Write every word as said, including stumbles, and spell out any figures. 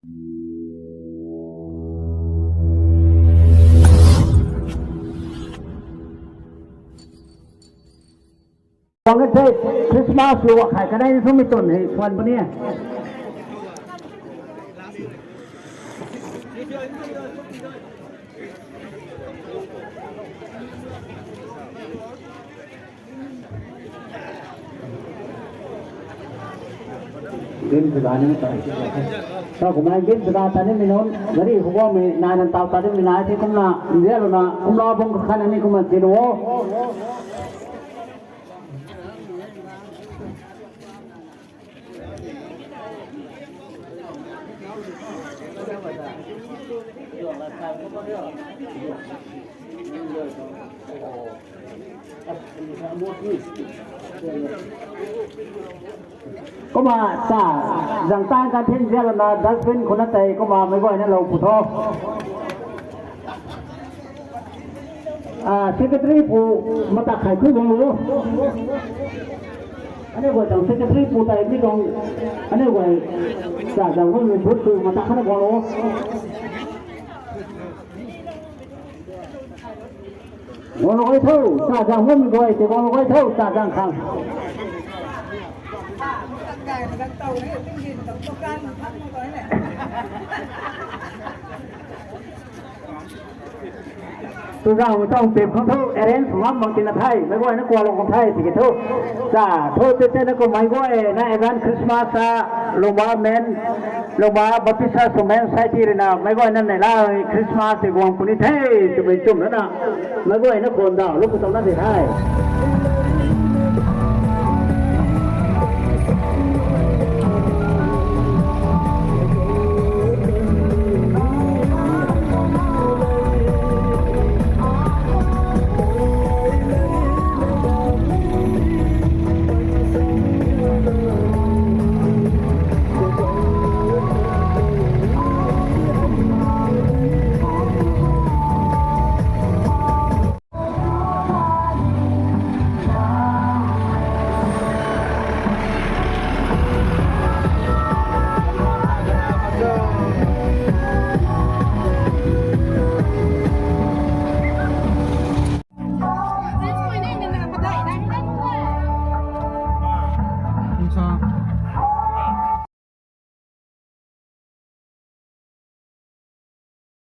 Bang the Christmas lu khai kanei ni thumei tun hei thuan puni. Din sida ni ta. Ta kumna din sida ta ni mi nunc gari khou guangmei nai nan tau ta ni mi nai the kumna nzianlouna kumna bung khan ni kumna tin o. Kumna ta zang tan kan thin zianlouna dustbin khou na tei kumna meic guayna lou pu tho. Ah, secretary pu matak khai khu bang lu. Aniu guay tang secretary pu tei mi tuang aniu guay cha zang khou mei bhut tu matak khana guang lu. Guang lu guay tho, cha zang khou mei guay tei guang lu guay tho, cha zang khang. Tu zang mei tuang tip khang thu arrange ngam bang tina the, meic guayna kualou khang the tiki thu. Cha thu tei tei na kum meic guayna advance Christmas a, Lungba men, Lungba Baptist Church Women Society rui na meic guayna neihla Christmas tei guang puni the, twmei chum na, meic guayna khwan da lu pu tuang na di the.